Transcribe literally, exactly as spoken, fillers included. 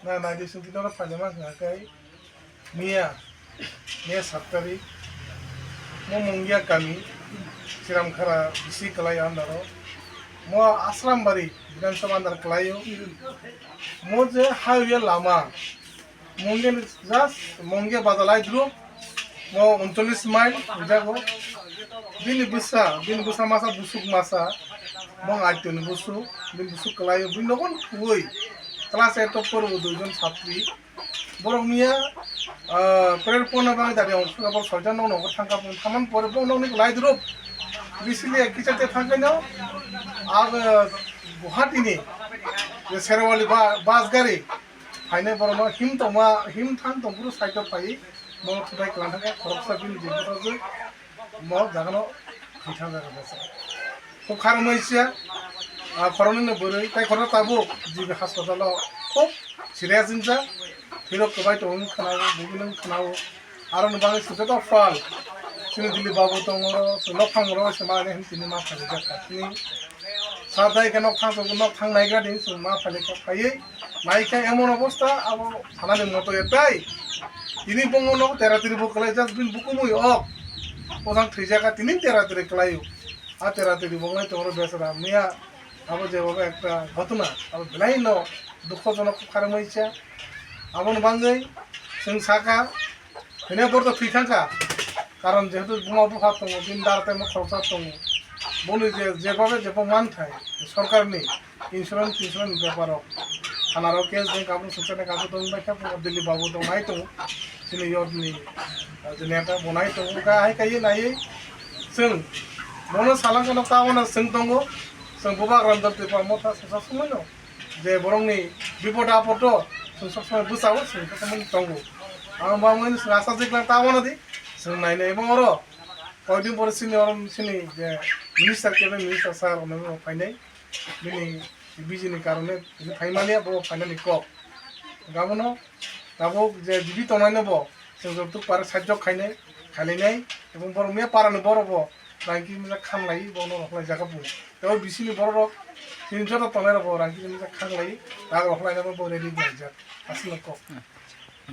Na, naidi sungki noro phaima wngkha khe miya, miya sat tarik, mo Mungia kami, Chiramkhara bisi kwlai o andaro. Mo Asrambari Bidhan Sabha andar kwlai o. Mo je highway lama, Mungia ni just Mungia bazar lai duro, mo uncholish mile jago. Bini bwsa, bini bwsa masa busuk masa, mo aitoni busuk, bini busuk kwlai o, bini nogon kuwi. Class eight o poro duijon satri. Borok miya, ah, prayer pona bagwi dari ong kha, borok soitan nok nogo thangkha, bung thaman pore bo nokni lai duro. Bisili kisa te thangkha no, ag Guwahati ni je Sherwali ba-, bus gari, haine borok no him tongma, him thang tong phuru side o phai, mo thudai kwlang thangkha, khoroksa bini je bwsajwk. Mo jagano khaitha jaga besa. Khub kharmai sia, ah, khoroknwi no bwrwi, tai khorok tabuk G B hospital o khub serious wngkha. Phirok kwbai tongo khwnao, bubino khwnao. Aroni bagwi sujata pal. Chini Dilip babu tongo, chwng nokhang ro se mani hin tini ma phai jak kha. Tini sadai khe nok thang, nok thang naigra din chwng ma phai kha phaiwi. Naikhe emon obostha abo thanani moto etai. Tini bongo no tera tiri bo kwlai just bin bukumui ok. Bojang thwijaka tini tera tiri kwlaio. A tera tiri bo wngwi tongro besara miya abo je abo ekta ghotona abo belai no dukhojonok kharmai cha. Aboni bangwi chwng saka hine borok thwi thangkha. Karon jehetu buma bupha tongo, bini dar tei mokholsa tongo. Boni je, jebabe jebo manthai, sorkarni insurance, insurance bepar rok. Thana rok case deng kabung suksa ne kasu dong bai khe, Dilip babu dong nai tongo. Chini yot ni, ah, je neta bo nai tongo. Ka hai kai nai, chwng bono salang kano ta wana chwng tongo. Chwng bubagra dor Tripura motha sasa sumui no. Je borokni bipod apodno chwng sob somoi bwsao, chwng sob somoi tongo. Ang bangmani chwng asa jiklang ta wana di, chwng nai nai bang oro. Koidin pore chini oro chini je minister, cabinet minister sir ono phainai. Bini busy ni karone bini phaimani bo phainani kok. Gabono tabuk je bibi tongnai no bo chwng joto pare sajok khainai, khailainai, ebong borok miya para ni borok bo rangki misa khanglai, bono rokhlai jaga bo. Tei bisini borok rok chini joto tongnai rok bo rangki misa khanglai, rak rokhlai bo ready khlaijak. Aswk no kok.